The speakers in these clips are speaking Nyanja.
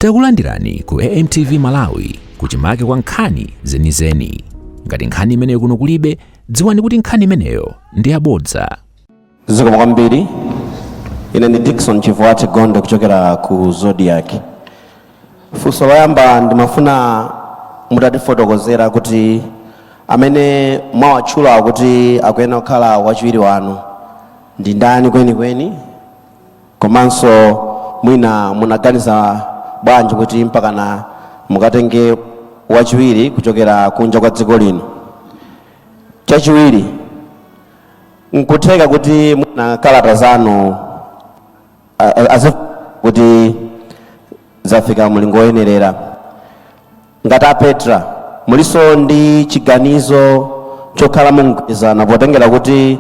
Takulandirani ku AMTV Malawi kuchimake kwa nkhani zenizeni. Ngati nkhani imeneyo kuno kulibe, dziwani kuti nkhani imeneyo ndi yabodza. Zikomo kwambiri. Ine ndi Dickson Chivuati Gonde kuchokera ku Zodiak. Funso loyamba, ndimafuna mutatifotokozera kuti amene mwawatchula kuti akuyenera kukhala wachiwiri wanu ndi ndani kwenikweni, komanso mwina munaganiza bwanji kuti mpakana mukatenge wachiwiri kuchokera kunja kwa dziko lino. Chachiwiri, nkutheka kuti mwina kalata zanu kuti zafika mulingo woyenerera. Ngati a Petra, muliso ndi chiganizo chokhala mu mgwirizano, potengera kuti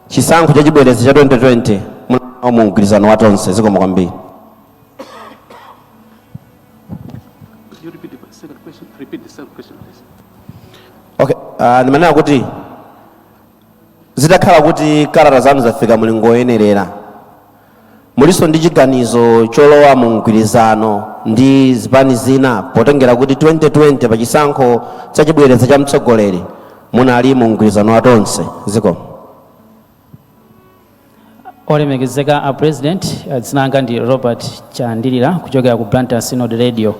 chisankho chachibwereza cha 2020 munali mu mgwirizano wa Tonse? Zikomo kwambiri. Could you repeat the second question? Repeat the second question, please. Okay, ndimanena kuti zitakhala kuti kalata zanu zafika mulingo woyenerera, muliso ndi chiganizo cholowa mu mgwirizano ndi zipani zina, potengera kuti 2020 pa chisankho chachibwereza cha mtsogoleri munali mu mgwirizano wa Tonse? Zikomo. Olemekezeka a President, dzina langa ndi Robert Chandilira kuchokera ku Blantyre Synod Radio.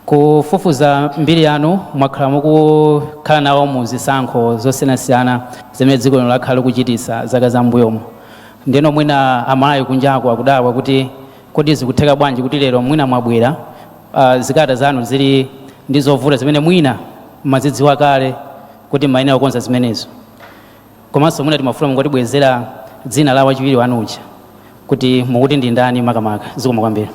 Kufufuza mbiri yanu, mwakhala mukukhala nawo mu zisankho zosiyanasiyana zimene dziko lino lakhala likuchitisa zaka zam'mbuyomo. Ndeno mwina Amalawi kunjako akudabwa kuti kodi zikutheka bwanji kuti lero mwina mwabwera zikalata zanu zili ndi zovuta zimene mwina mmazidziwa kale kuti mmayenera kukonza zimenezo? Komanso mwina timafuna mungotibwezera dzina la wachiwiri wanu uja, kuti mukuti ndi ndani makamaka. Zikomo kwambiri.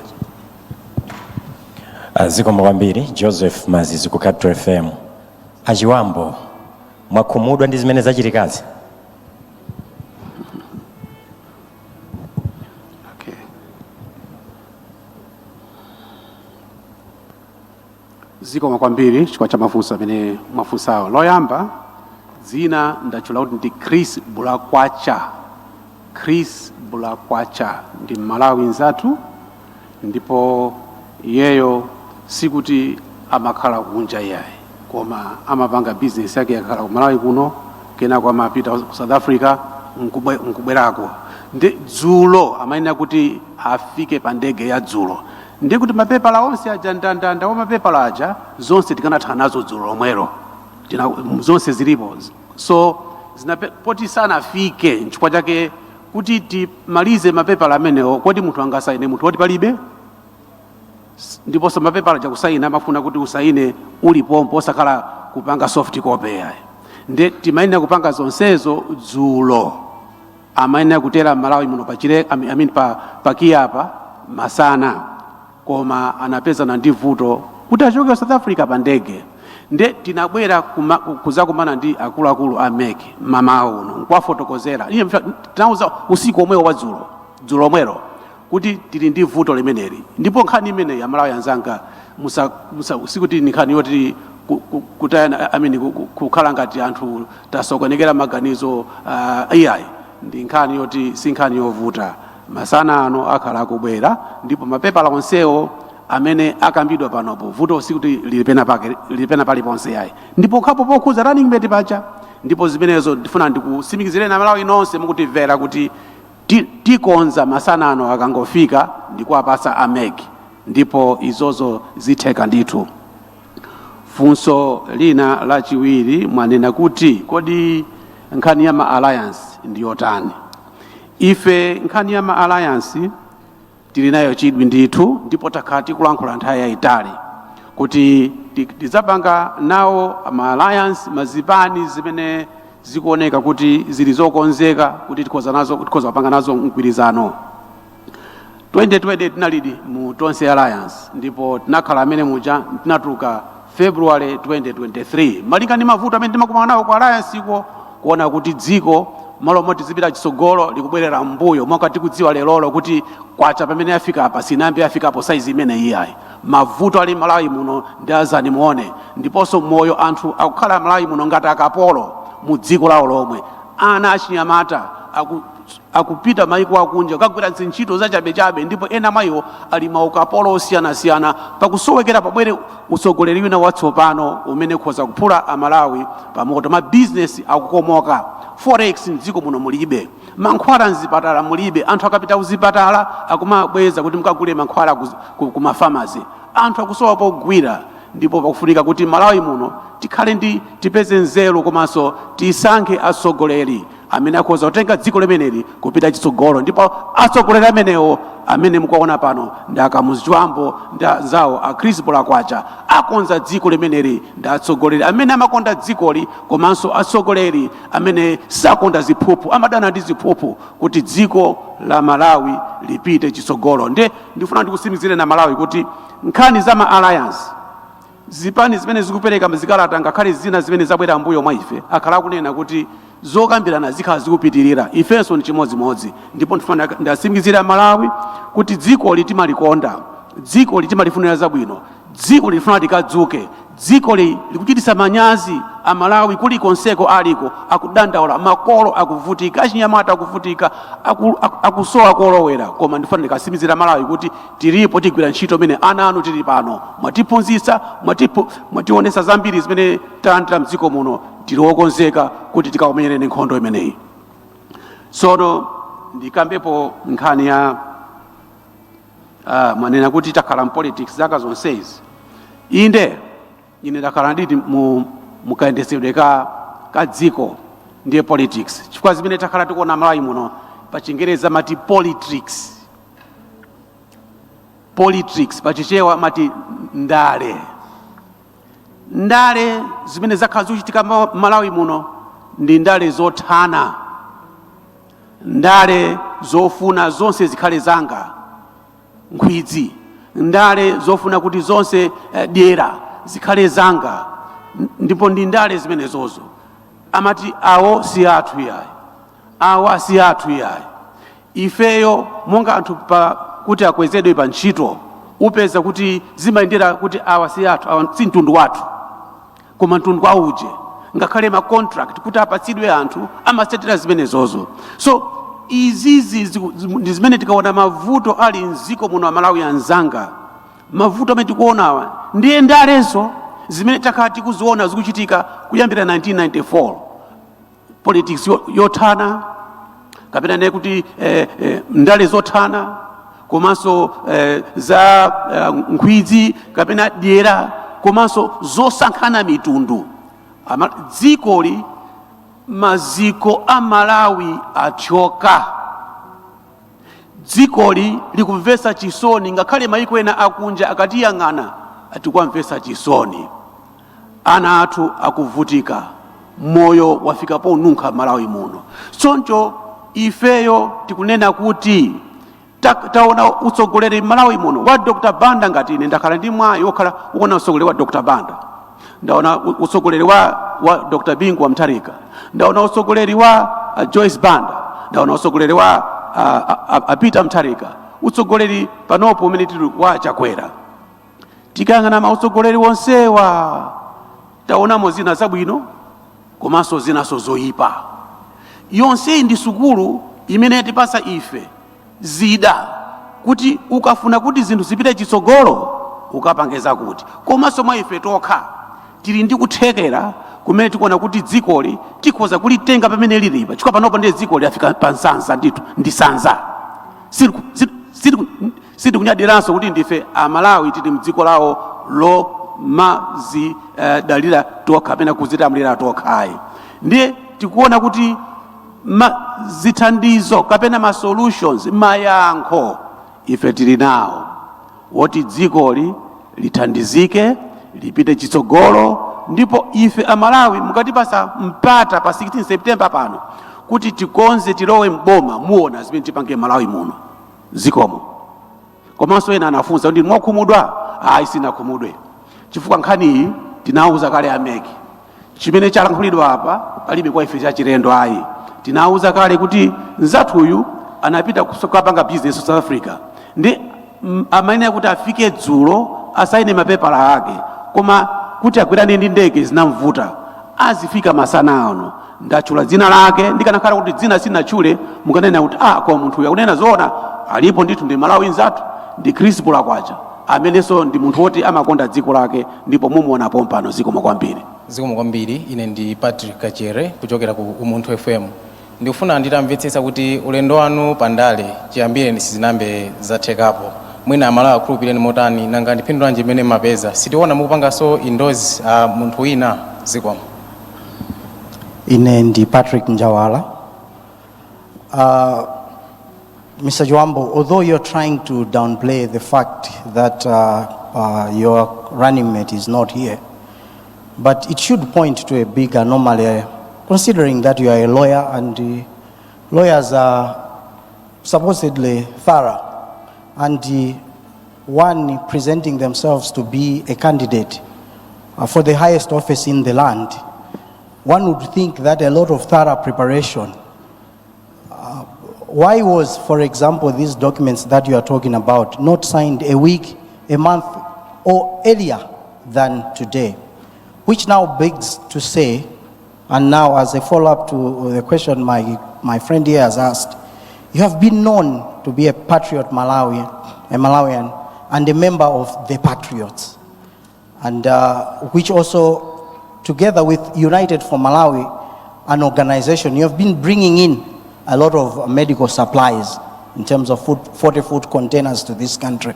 Zikomo kwambiri. Joseph Mazizi ku Capital FM. Achiwambo, mwakhumudwa ndi zimene zachitikazi? Okay. Zikomo kwambiri chifukwa cha mafunso amene mwafunsawo. Loyamba, dzina ndatchula kuti ndi Chris Bulakwacha. Chris Bulakwacha ndi Mmalawi nzathu, ndipo iyeyo sikuti amakhala kunja iyayi, koma amapanga business yake yakhala ku Malawi kuno, kenako amapita ku South Africa nkubwerako. Ndi dzulo amayenera kuti afike pa ndege ya dzulo, ndiye kuti mapepala onse aja, ndandanda wa mapepala aja, zonse tikanathana nazo dzulo lomwelo. Zonse zilipo, so poti sanafike, nchifukwa chake kuti timalize mapepala amenewo. Kodi munthu angasaine munthu woti palibe? Ndiponso mapepala aja kusaina amafuna kuti usaine uli pompo, osakhala kupanga soft copy yayi. Nde timayenera kupanga zonsezo dzulo. Amayenera kutera Malawi muno pa chile, I mean pa KIA apa masana, koma anapezana ndi vuto kuti achoke South Africa pa ndege. Nde tinabwera kuzakumana ndi akuluakulu a MEC mamawa uno nkuwafotokozera. Iye tinauza usiku omwewo wa dzulo, dzulo lomwelo, kuti tili ndi vuto limeneli. Ndipo nkhani imeneyi, Amalawi anzanga, sikuti ni nkhani yoti kutayana, I mean, kukhala ngati anthu tasokonekera maganizo, iyayi. Ndi nkhani yoti si nkhani yovuta. Masana ano akhala akubwera, ndipo mapepala onsewo amene akambidwa panopo, vuto sikuti lili pena pake, lili pena paliponse yayi, ndipo khapo pokhuza running mate paja. Ndipo zimenezo ndifuna ndikutsimikizireni Amalawi nonse mukutimvera kuti tikonza masana ano akangofika ndikuwapasa a MEC, ndipo izozo zitheka ndithu. Funso lina lachiwiri, mwanena kuti kodi nkhani ya ma alliance ndi yotani? Ife nkhani ya ma alliance tili nayo chidwi ndithu, ndipo takhala tikulankhula nthawi yayitali kuti tidzapanga nawo ma alliance mazipani zimene zikuoneka kuti zili zokonzeka kuti tikhoza kupanga nazo mgwirizano. 2020 tinalidi mu Tonse Alliance, ndipo tinakhala amene muja. Tinatuluka February 2023 malinga ndi mavuto amene timakumana nawo ku alliance iko, kuona kuti dziko malo moti zipita chitsogolo likubwerera mbuyo, monga tikudziwa lerolo kuti kwacha pamene yafika apa sinayambe yafikapo saizi imene iyayi. Mavuto ali Malawi muno ndi azani muone, ndiponso moyo anthu akukhala Malawi muno ngati akapolo mu dziko lawo lomwe. Ana achinyamata aku akupita maiko akunja kukagwira ntchito zachabechabe, ndipo ena mwa iwo ali maukapolo osiyanasiyana, pakusowekera pabwere utsogoleri wina watsopano umene ukhoza kuphula Amalawi pamoto. Mabizinesi akukomoka, forex mdziko muno mulibe, mankhwala mzipatala mulibe. Anthu akapita kuzipatala akumabweza kuti mukagule mankhwala ku mafamasi. Anthu akusowa pogwira, ndipo pakufunika kuti Malawi muno tikhale ndi tipeze nzeru komanso tisankhe atsogoleri amene akhoza kutenga dziko limeneli kupita chitsogolo. Ndipo atsogoleri amenewo amene mukuwaona pano ndi a Kamuzu Chibambo ndi anzawo a Chris Kwacha, akonza dziko limeneli. Ndi atsogoleri amene amakonda dzikoli komanso atsogoleri amene sakonda ziphuphu, amadana ndi ziphuphu, kuti dziko la Malawi lipite chitsogolo. Nde ndifuna ndikutsimikizire na Malawi kuti nkhani za ma alliance, zipani zimene zikupereka zikalata, ngakhale zina zimene zabwera mbuyo mwa ife, akhala akunena kuti zokambirana zikhala zikupitirira. Ifenso ndi chimodzimodzi. Ndipo ndifuna ndatsimikizira Malawi kuti dziko timalikonda, dziko timalifunira zabwino, dziko lifuna likadzuke. Dziko likuchititsa manyazi. Amalawi kulikonseko aliko akudandaula, makolo akuvutika, achinyamata akuvutika, akusowa kolowera. Koma ndifuna ndikatsimikizira Malawi kuti tilipo, tigwira ntchito imene ana anu tili pano. Mwatiphunzitsa, mwationetsa zambiri zimene talandira mdziko muno. Tili wokonzeka kuti tikakumenyereni nkhondo imeneyi. Tsono ndikambepo nkhani ya mwanena kuti takhala m'politics zaka zonsezi. Inde, ine ndakhala nditi mu mukayendetsedwe ka dziko, ndiye politics, chifukwa zimene takhala tikuona Malawi muno, pa Chingereza mati politricks, politricks, pachichewa mati ndale. Ndale zimene zakhala zikuchitika Malawi muno ndi ndale zothana, ndale zofuna zonse zikhale zanga, nkhwidzi, ndale zofuna kuti zonse dyera zikhale zanga. Ndipo ndi ndale zimenezozo amati awo si athu iyayi, awa si athu iyayi. Ifeyo monga anthu pa kuti akwezedwe pa ntchito, upeza kuti zimayendera kuti awa si athu, awa si mtundu wathu, koma mtundu wauje. Ngakhale ma contract kuti apatsidwe anthu amasatira zimenezozo. So izizi ndi zimene tikaona mavuto ali mdziko muno. Amalawi anzanga, mavuto amene tikuonawa ndiye ndalezo zimene takhala tikuziona zikuchitika kuyambira 1994, politics yothana, kapena ndiye kuti ndale zothana, komanso za nkhwidzi kapena dyera, komanso zosankhana mitundu. Dzikoli, maziko a Malawi athyoka. Dzikoli likumvetsa chisoni. Ngakhale mayiko ena akunja akatiyang'ana atikwamvetsa chisoni. Ana athu akuvutika, moyo wafika ponunkha Malawi muno. Choncho ifeyo tikunena kuti taona utsogoleri Malawi muno wa Dr Banda. Ngati ine ndakhala ndi mwayi wokhala ukuona utsogoleri wa Dr Banda, ndaona utsogoleri wa Dr Bingu wa Mutharika, ndaona utsogoleri wa Joyce Banda, ndaona utsogoleri wa Peter Mutharika, utsogoleri panopo umene tili wa Chakwera. Tikayang'ana mautsogoleri wonsewa, taonamo zina zabwino komanso zinaso zoyipa. Yonseyi ndi sukulu imene yatipasa ife zida kuti ukafuna kuti zinthu zipite chitsogolo ukapange zakuti. Komanso mwa ife tokha tili ndi kuthekera kumene tikuona kuti dzikoli tikhoza kulitenga pamene lilipa, chifukwa panopo ndiye dziko lafika pa nsanza ndithu, ndi sanza. Sitikunyadiranso kuti ndife Amalawi, tili mdziko lawo lomazidalira tokha kapena kuzilamulira tokha ayi. Ndiye tikuona kuti zithandizo kapena ma solutions, mayankho, ife tili nawo woti dzikoli lithandizike, lipite chitsogolo. Ndipo ife Amalawi, mukatipasa mpata pa 16 September pano kuti tikonze, tilowe mboma, muona zimene tipange Malawi muno. Zikomo. Komanso ena anafunsa kuti mwakhumudwa. Ayi, sinakhumudwe, chifukwa nkhaniyi tinawuza kale a MEC. Chimene chalankhulidwa apa palibe kwa ife chachilendo ayi. Tinawuza kale kuti mzathuyu anapita kukapanga business South Africa, ndi amayenera kuti afike dzulo asaine mapepala ake, koma kuti agwirane ndi ndege zinamvuta, azifika masana ano. Ndatchula dzina lake. Ndikanakhala kuti dzina sinatchule, mukanena kuti, "Ah, koma munthu uyu akunena zoona, alipo ndithu, ndi Malawi nzathu." Ndi Chris Bulakwacha, amenenso ndi munthu woti amakonda dziko lake, ndipo mumuona pompano. Zikomo kwambiri. Zikomo kwambiri. Ine ndi Patrick Kachere kuchokera ku Umunthu FM. Ndikufuna nditamvetsetsa kuti ulendo wanu pandale chiyambire sizinambe zathekapo, mwina Amalawi akhulupireni motani? Nanga ndiphindulanji imene mmapeza? Sitiona mukupanganso endorse munthu wina. Zikomo. Ine ndi Patrick Njawala. Mr. Chibambo, although you're trying to downplay the fact that your running mate is not here, but it should point to a big anomaly, considering that you are a lawyer and lawyers are supposedly thorough, and one presenting themselves to be a candidate for the highest office in the land, one would think that a lot of thorough preparation. Why was, for example, these documents that you are talking about not signed a week, a month, or earlier than today? Which now begs to say, and now as a follow-up to the question my friend here has asked, you have been known to be a patriot Malawian, a Malawian, and a member of the Patriots, and which also, together with United for Malawi, an organization, you have been bringing in a lot of medical supplies in terms of 40-foot containers to this country.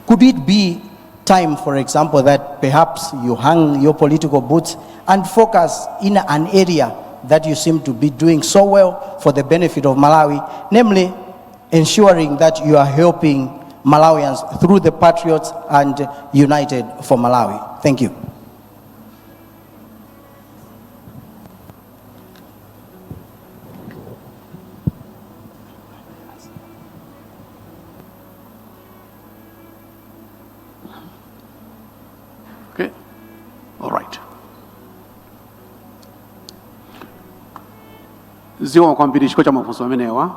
Could it be time, for example, that perhaps you hang your political boots and focus in an area that you seem to be doing so well for the benefit of Malawi, namely ensuring that you are helping Malawians through the Patriots and United for Malawi? Thank you. Okay, all right. Zikomo kwambiri chifukwa cha mafunso amenewa.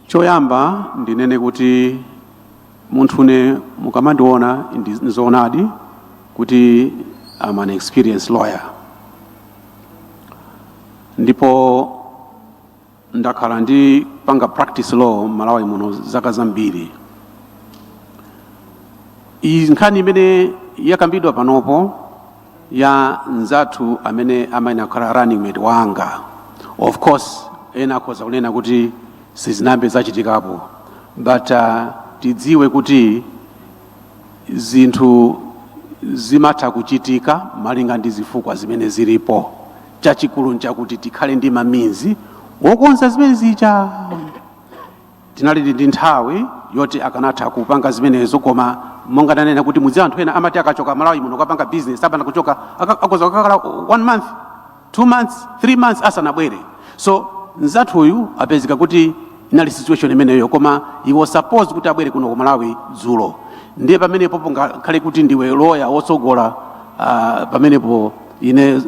Choyamba ndinene kuti munthune mukamandiona, ndizoonadi kuti I'm an experienced lawyer, ndipo ndakhala ndipanga practice law Malawi muno zaka zambiri. Iyi nkhani imene yakambidwa panopo ya nzathu amene amayenera kukhala running mate wanga, of course ena akhoza kunena kuti sizinambe zachitikapo, but tidziwe kuti zinthu zimatha kuchitika malinga ndi zifukwa zimene zilipo. Chachikulu nchakuti tikhale ndi ma means wokonza zimene zija. Tinali ndi nthawi yoti akanatha kupanga zimenezo, koma monga ndanena kuti mudzi anthu ena amati akachoka Malawi muno kukapanga business, apanda kuchoka akhoza kukakhala one month, 2 months, 3 months asanabwere. So nzathuyu apezeka kuti inali situation imeneyo, koma he was supposed kuti abwere kuno ku Malawi dzulo. Ndiye pamenepo ngakhale kuti ndiwe lawyer wotsogola, pamenepo ine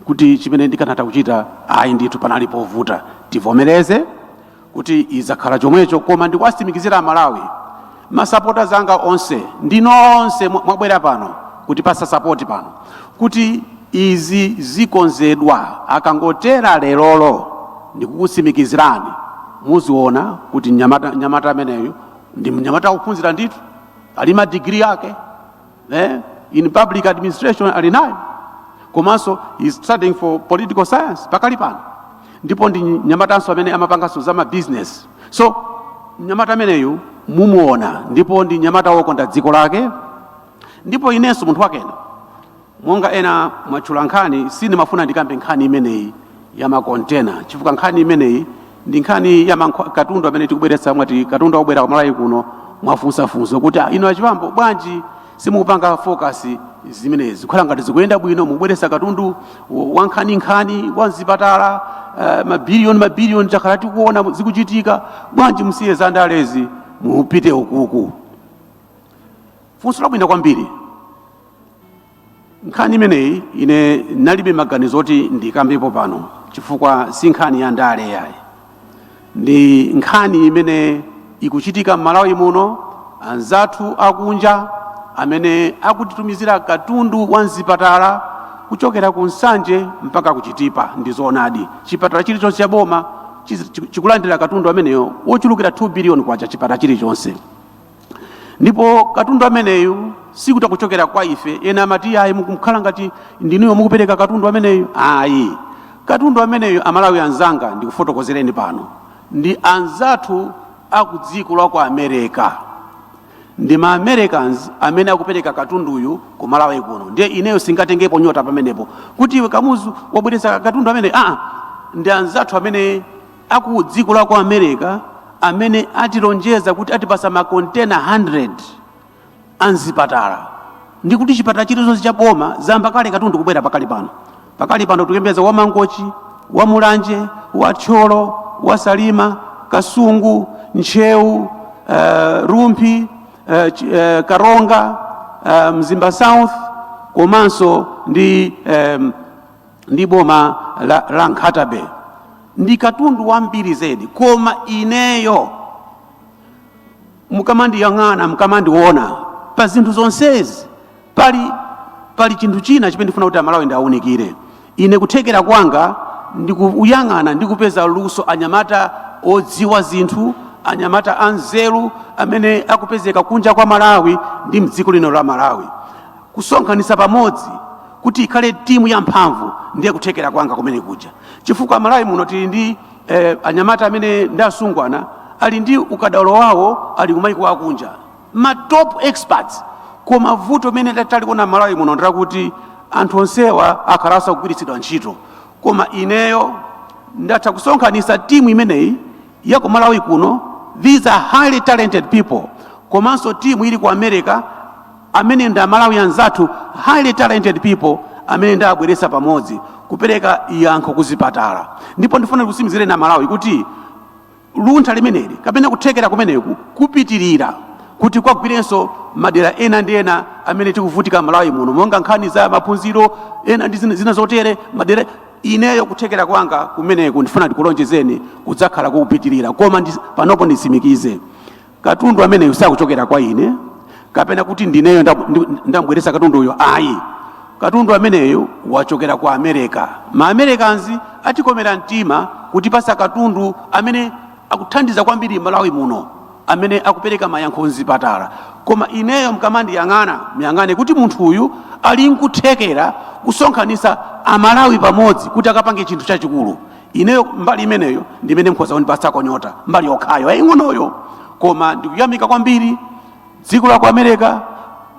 kuti chimene ndikanatha kuchita, ayi ndithu, panali povuta. Tivomereze kuti izakhala chomwecho, koma ndikuwatsimikizira Amalawi, masapota anga onse ndi nonse mwabwera pano kuti pasa support pano, kuti izi zikonzedwa. Akangotera lerolo, ndikukutsimikizirani, muziona kuti mnyamata ameneyu ndi mnyamata wophunzira ndithu, ali ma degree yake in public administration ali nayo, komanso is studying for political science pakali pano, ndipo ndi mnyamatanso amene amapanganso za ma business. So mnyamata ameneyu mumuona, ndipo ndi mnyamata wokonda dziko lake. Ndipo inenso munthu wakena, monga ena mwatchula nkhani, sindimafuna ndikambe nkhani imeneyi ya makontena, chifukwa nkhani imeneyi ndi nkhani ya katundu amene tikubweretsa. Mwati katundu akubwera kumalawi kuno, mwafunsafunso kuti, "Ah, inu aChibambo, bwanji simukupanga focus zimenezi? Kukhala ngati zikuyenda bwino, mubweretsa katundu wankhaninkhani wa mzipatala, mabiliyoni mabiliyoni, takhala tikuona zikuchitika. Bwanji musiye za ndalezi mupite ukuku?" Funso labwino kwambiri. Nkhani imeneyi ine nalibe maganizo oti ndikambepo pano, chifukwa si nkhani ya ndale yayi, ndi nkhani imene ikuchitika m'Malawi muno. Anzathu akunja amene akutitumizira katundu wa mzipatala Kuchokera ku Nsanje mpaka ku Chitipa. Ndi zoonadi, chipatala chilichonse cha boma chikulandira katundu ameneyo wochulukira 2 billion kwacha chipatala chilichonse. Ndipo katundu ameneyu sikuti kuchokera kwa ife. Ena amati, "Ayi, mukukhala ngati ndinuyo mukupereka katundu ameneyu." Ayi, katundu ameneyu, Amalawi anzanga, ndikufotokozereni pano, ndi anzathu aku dziko la ku America, ndi ma Americans amene akupereka katunduyu ku Malawi kuno. Ndiye ineyo singatengepo nyota pamenepo kuti iwe Kamuzu wabweretsa katundu amene. Aa, ndi anzathu amene aku dziko la ku America amene atilonjeza kuti atipasa makontena 100 anzipatala, ndi kuti chipatala chilichonse cha boma zamba kale katundu kubwera pakali pano. Pakali pano tikuyembekeza wa Mangochi, wa Mulanje, wa Thyolo, wa Salima, Kasungu, Ntcheu, Rumphi, Karonga, Mzimba South, komanso ndi boma la Nkhata Bay. Ndi katundu wambiri zedi. Koma ineyo mukamandiyang'ana, mukamandiona pa zinthu zonsezi, pali chinthu china chimene ndifuna kuti Amalawi ndiawunikire. Ine kuthekera kwanga ndikuyang'ana ndi kupeza luso, anyamata odziwa zinthu, anyamata anzeru amene akupezeka kunja kwa Malawi ndi mdziko lino la Malawi, kusonkhanitsa pamodzi kuti ikhale timu yamphamvu. Ndiye kuthekera kwanga kumene kuja, chifukwa Malawi muno tili ndi anyamata amene ndi asungwana ali ndi ukadaulo wawo, ali kumaiko akunja, ma top experts. Koma vuto imene talikuona Malawi muno ndakuti anthu onsewa akhala asakugwiritsidwa ntchito. Koma ineyo ndatha kusonkhanitsa timu imeneyi ya ku Malawi kuno. These are highly talented people. Komanso timu ili ku America amene ndi Amalawi anzathu, highly talented people, amene ndabweretsa pamodzi kupereka yankho kuzipatala. Ndipo ndifuna kusimizire na Malawi kuti luntha limeneli kapena kuthekera kumeneku kupitirira kuti kwagwirenso madera ena ndi ena amene tikuvutika Malawi muno, monga nkhani za maphunziro ena ndi zina zotere madera. Ineyo kuthekera kwanga kumeneku, ndifuna ndikulonjezeni, kudzakhala kukupitirira. Koma panopo nditsimikize, katundu ameneyu sakuchokera kwa ine kapena kuti ndineyo ndambweretsa katunduyo, ayi. Katundu ameneyu wachokera ku America. Ma Americans atikomera mtima kutipasa katundu amene akuthandiza kwambiri Malawi muno, amene akupereka mayankho mzipatala. Koma ineyo mkamandiyang'ana, muyang'ane kuti munthu uyu ali nkuthekera kusonkhanitsa Amalawi pamodzi kuti akapange chinthu chachikulu. Ineyo mbali imeneyo ndimene mkhoza kundipasako nyota, mbali yokhayo yaying'onoyo. Koma ndikuyamika kwambiri dziko la ku America,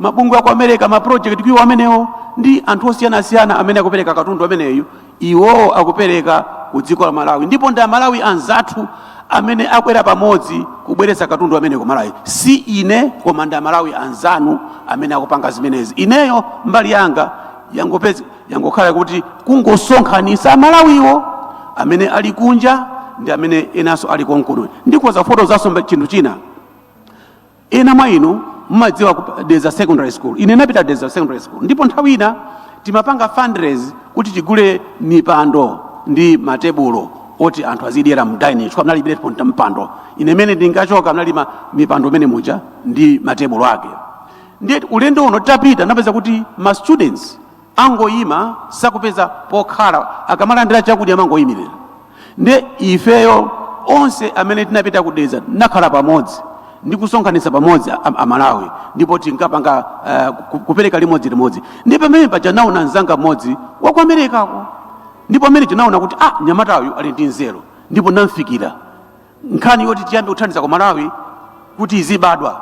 mabungwe aku America, ma project kuiwo amenewo ndi anthu osiyanasiyana amene akupereka katundu ameneyu. Iwowo akupereka ku dziko la Malawi, ndipo ndi Amalawi anzathu amene akwera pamodzi kubweretsa katundu amene ku Malawi. Si ine, koma ndi Amalawi anzanu amene akupanga zimenezi. Ineyo mbali yanga yangopeza yangokhala kuti kungosonkhanitsa Amalawiwo amene ali kunja ndi amene enanso ali konkuno. Ndikhoza kufotokozanso chinthu china. Ena mwa inu mumadziwa ku Dedza Secondary School. Ine napita Dedza Secondary School, ndipo nthawi ina timapanga fundraise kuti tigule mipando ndi matebulo oti anthu azidyera mu dining, chifukwa mnalibirepo mpando. Ine mene ndingachoka mnali mipando imene muja ndi matebulo ake. Ndiye ulendo uno titapita, napeza kuti ma students angoyima, sakupeza pokhala. Akamalandira chakudya amangoyimirira. Ndiye ifeyo onse amene tinapita ku Dedza nakhala pamodzi ndi kusonkhanitsa pamodzi Amalawi, ndipo tinkapanga kupereka limodzi limodzi. Ndi pamene paja naona mzanga mmodzi wa ku Amerikako, ndipo amene tinaona kuti, ah, mnyamatayu ali ndi nzeru, ndipo namfikira nkhani yoti tiyambe kuthandiza ku Malawi kuti izibadwa.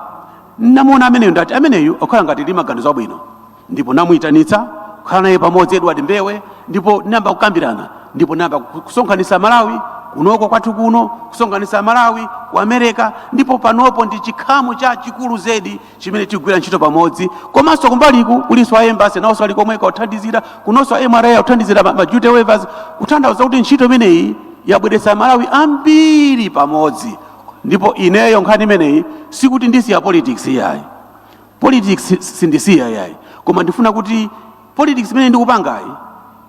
Namuona ameneyo, ndati ameneyu akhala ngati ndi maganizo abwino, ndipo namuyitanitsa kukhala naye pamodzi, Edward Mbewe, ndipo nayamba kukambirana, ndipo nayamba kusonkhanitsa Malawi kunoko kwathu kuno, kusonkhanitsa Malawi ku America. Ndipo panopo ndi chikhamu cha chikulu zedi chimene tikugwira ntchito pamodzi. Komanso kumbaliku kulinso a embassy, nawonso ali komweko akuthandizira. Kunonso a MRA akuthandizira ma duty waivers, kutanthauza kuti ntchito imeneyi yabweretsa Malawi ambiri pamodzi. Ndipo ineyo nkhani imeneyi sikuti ndisiya politics iyayi. Politics sindisiya iyayi, koma ndifuna kuti politics imene ndikupangayi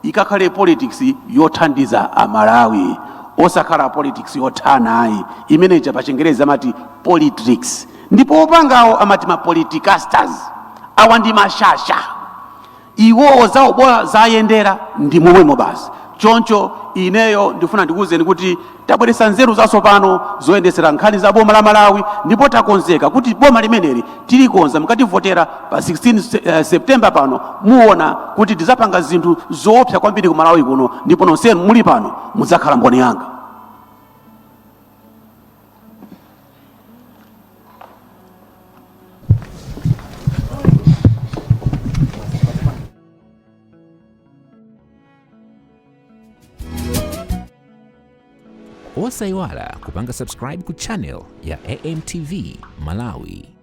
ikakhale politics yothandiza Amalawi, osakhala politics yothanayi imene pa Chingerezi amati politricks, ndipo opangawo amati ma politicasters. Awa ndi mashasha. Iwowo zawo bola zayendera ndi momwemo basi. Choncho ineyo ndifuna ndikuwuzeni kuti tabweretsa nzeru zatsopano zoyendetsera nkhani za boma la Malawi, ndipo takonzeka kuti boma limeneli tilikonza. Mukativotera pa 16 September pano, muona kuti tizapanga zinthu zoopsa kwambiri ku Malawi kuno, ndipo nonsenu muli pano mudzakhala mboni yanga. Osayiwala kupanga subscribe ku channel ya AMTV Malawi.